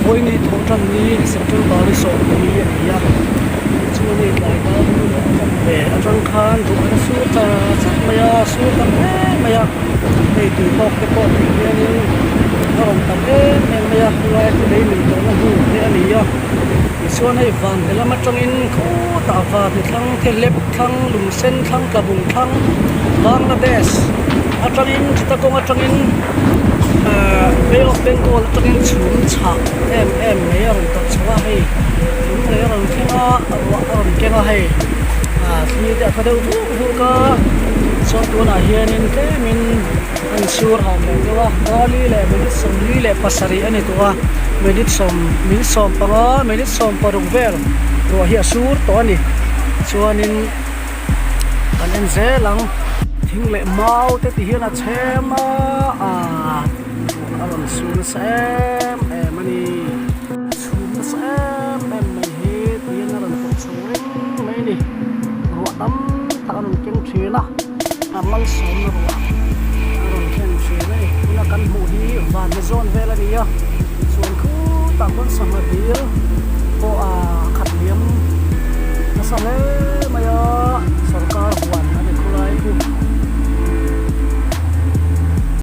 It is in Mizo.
Vawiini thawh tan ni September ni sawmli a ni a, chuan hei tlai dar lu leh a khat ve atang khan ruah a la sur char char mai a, sur tam hle mai a, hei tui hawk te pawh tih hianin a rawn tam em em mai a, helai chu lei min tawhna hnu te a ni a, tichuan hei van hne lam atangin khutah van hne thlang te hlep thlang lung sen thlang tla bung thlang Bangladesh atangin Chittagong atangin ahh Bay of Bengal atangin chhum chhah em em mai a rawn tawrh chho a hei lunglei a rawn thleng a ruah a rawn keng a hei ah thli te a tha deuh vuk vuk a chuan tunah hianin tlemin a insur han leh deuh a Darli leh minute 47 leh 7 a ni tawh a minute sawm minute 15 minute 16 vel ruah hi a sur tawh a ni chuanin kan en zel ang thing leh mau te ti hian a chhem a ah a rawn sur nasa em em a ni chhum nasa em em mai hi ti hian a rawn tawh chho reng mai a ni ruah tam tak a rawn keng thin a a malsawmna ruah a rawn thlen thin a ni tuna kan hmuh hi vanna zawn vel a ni a chuan khutah khawn sangha dil pawh a khat liam nasa hle mai a sorkar huan a ni khulai khu.